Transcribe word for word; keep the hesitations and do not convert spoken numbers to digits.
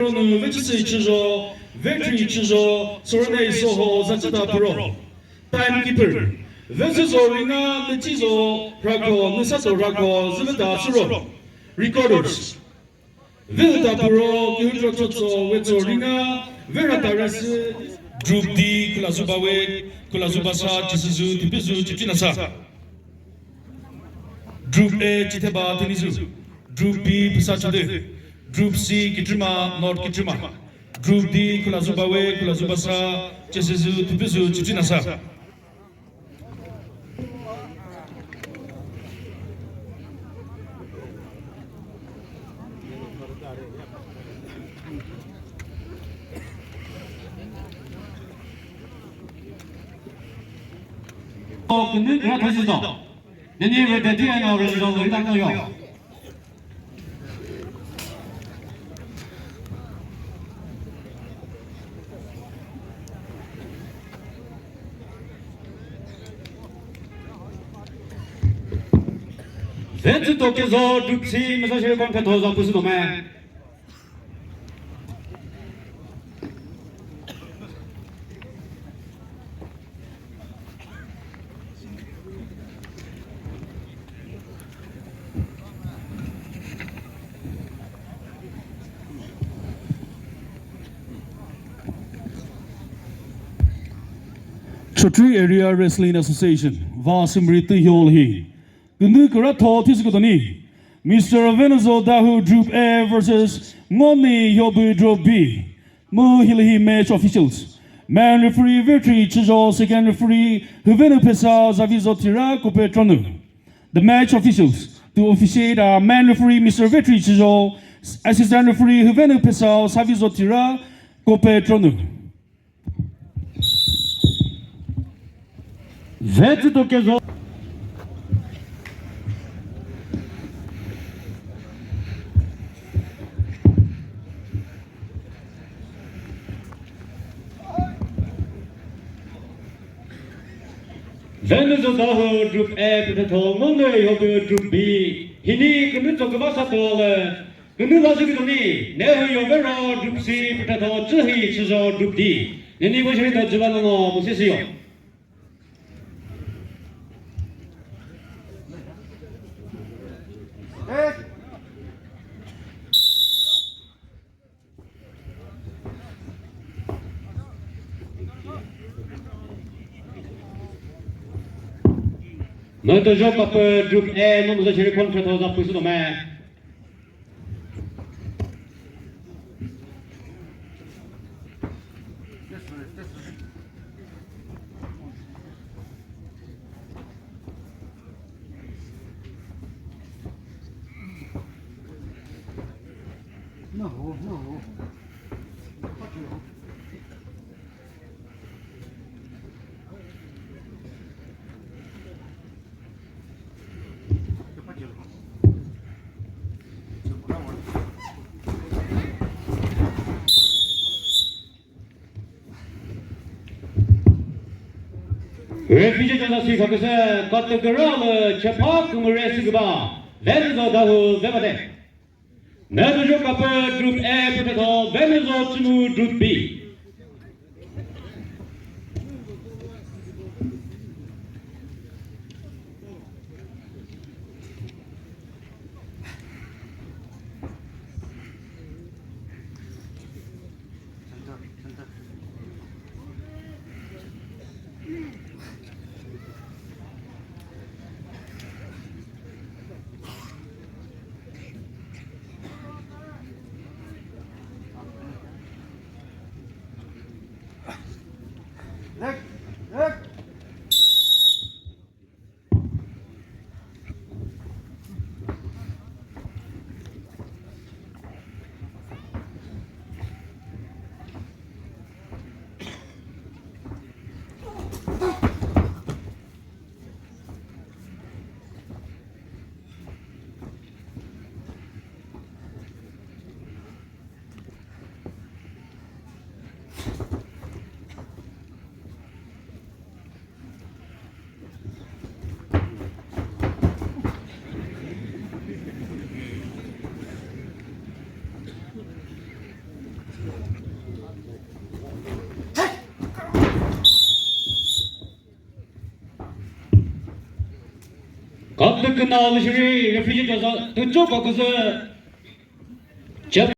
Ronu vechüsü chüzho, vetri chüzho, sorene soho zachita puro. Timekeeper. Vechüzho ringa nüchizo rakho, nüsato rakho, züveta suro. Recorders. Vehüta puro, kihütro chotso, wetso ringa, verata resi. Group D, Khulazuba we, Khulazuba sa, Chisüzü, Thipizü, Chichinasa. Group A, Chitheba, Thenizu. Group B, Pisa Chode. Group C, Kitrima, North Kitrima. Group D, Khulazuba we, Khulazuba sa, Chesezü, Thipizü, Chichinasa. O, kündü kra thashizo. Nini ve dedi eno result ri ta yo. Vetsü toke zo, Group C, mesa shire kon phetho za pusu dome. Chokri Area Wrestling Association, va simri tü hiol hi. Künü küra tho thisi kütoni. Mister Venuzo Dahu Group A versus Ngoni Yobu Group B. Mu hilühi match officials. Main referee Vetri Chizho, second referee Hüvenu Phesa, Zavizo Tira, Kope Tronu. The match officials to officiate are main referee Mister Vetri Chizho, assistant referee Hüvenu Phesa, Zavizo Tira, Kope Tronu. Vetsü toke zo. Venuzo Dahu Group A, püthetho Ngoni Yobu Group B. Hini künü tsoküva sa tole. Künü la zü kütoni, ne hü yo vero Group C, püthetho Chühi Chizho Group D. Nini bo shiri to jüva nono, mo sisi yo. Mü to jo kapü Group A, no mü zo shiri contract ho za pusu do me. Referee judge-o sü khaküsü category lü chepha kümüre sü küba, Venuzo Dahu vebate. Netojo kapü Group A püthetho, Venuzo Chümu Group B. Kate kena lü sheri referee judge tücho ba küzü.